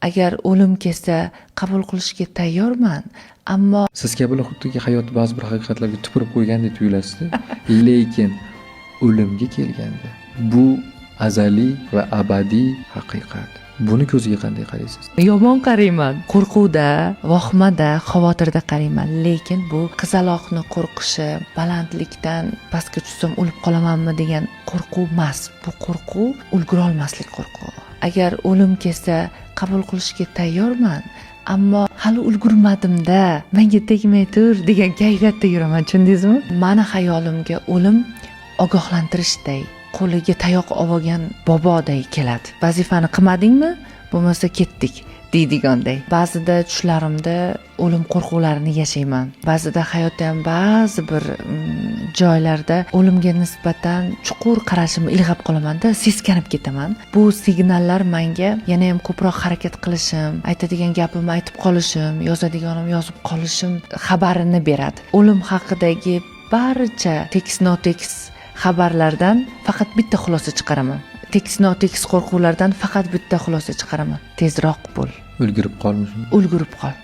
Agar o'lim kelsa, qabul qilishga tayyorman, ammo Siz kabilar xuddiki hayot ba'zi bir haqiqatlarga tupurib qo'ygandek tuyulasizda, lekin o'limga kelganda bu azaliy va abadiy haqiqat. Buni ko'ziga qanday qaraysiz? Yomon qarayman. Qo'rquvda, vohimada, xavotirda qarayman. Lekin bu qizaloqni qo'rqishi, balandlikdan pastga tushsam o'lib qolamanmi degan qo'rquv emas. Bu qo'rquv ulgurolmaslik qo'rquvi. Agar o'lim kelsa, qabul qilishga tayyorman, ammo hali ulgurmadimda, menga tegmay tur degan kayfiyatda yuraman, tushundingizmi? Mani xayolimga o'lim ogohlantirishday, qo'liga tayoq olgan boboday keladi. Vazifani qilmadingmi, bo'lmasa ketdik deydiganday. Ba'zida tushlarimda o'lim qo'rquvlarini yashayman. Ba'zida hayotda ham ba'zi bir joylarda o'limga nisbatan chuqur qarashimni ilg'ab qolamanda, seskanib ketaman. Bu signallar menga yana ham ko'proq harakat qilishim, aytadigan gapimni aytib qolishim, yozadiganimni yozib qolishim xabarini beradi. O'lim haqidagi barcha tekis notekis xabarlardan faqat bitta xulosa chiqaraman. Tekis notekis qo'rquvlardan faqat bitta xulosa chiqaraman: tezroq bo'l. Ulgurib qolmishim. Ulgurib qol.